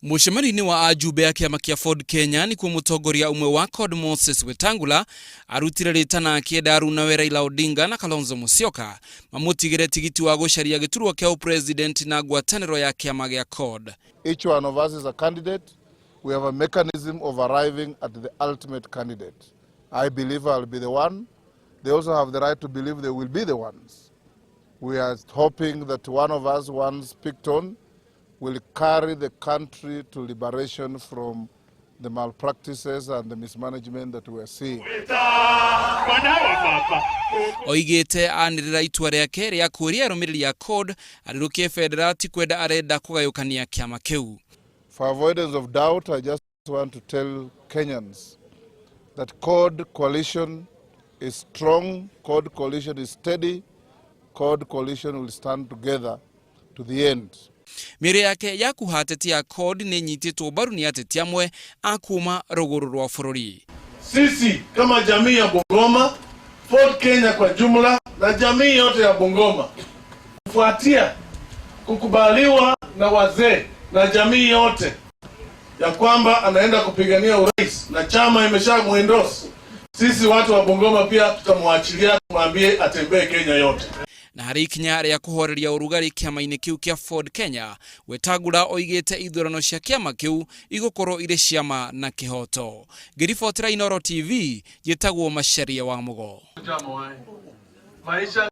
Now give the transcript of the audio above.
Mũcemanio-inĩ wa ajumbe a kĩama kĩa Ford Kenya nĩkuo mũtongoria ũmwe wa CORD Moses Wetangula arutire rĩtana akĩenda arunawe Raila Odinga na Kalonzo Musyoka mamũtigĩre tigiti wa gũcaria gĩturwa kĩa ũpresident na ngwatanĩro ya kĩama gĩa CORD. Each one of us is a candidate. We have a mechanism of arriving at the ultimate candidate. I believe I'll be the one. They also have the right to believe they will be the ones. We are hoping that one of us, once picked on, will carry the country to liberation from the malpractices and the mismanagement that we are seeing. Oigĩte anĩrĩra itua rĩake rĩa kũria arũmĩrĩri a CORD arĩrũkie bendera ti kwenda arenda kũgayũkania kĩama kĩu. For avoidance of doubt, I just want to tell Kenyans that CORD coalition is strong, CORD coalition is steady, CORD coalition will stand together to the end. Mĩario yake ya kuha ateti a CORD nĩ ĩnyitĩtwo mbaru nĩ ateti amwe a kuma rũgũrũ rwa bũrũri. Sisi kama jamii ya Bungoma, Ford Kenya kwa jumla na jamii yote ya Bungoma, kufuatia kukubaliwa na wazee na jamii yote ya kwamba anaenda kupigania urais na chama imesha muendorse, sisi watu wa Bungoma pia tutamwachilia, tumwambie atembee Kenya yote. Na harĩ ikinya rĩa kũhoreria ũrugarĩ kĩama-inĩ kĩu kĩa Ford Kenya, Wetangula oigĩte ithurano cia kĩama kĩu igũkorwo irĩ ciama na kĩhoto. Ngĩribotera Inooro TV, njĩtagwo Macharia wa Mũgo. Maisha.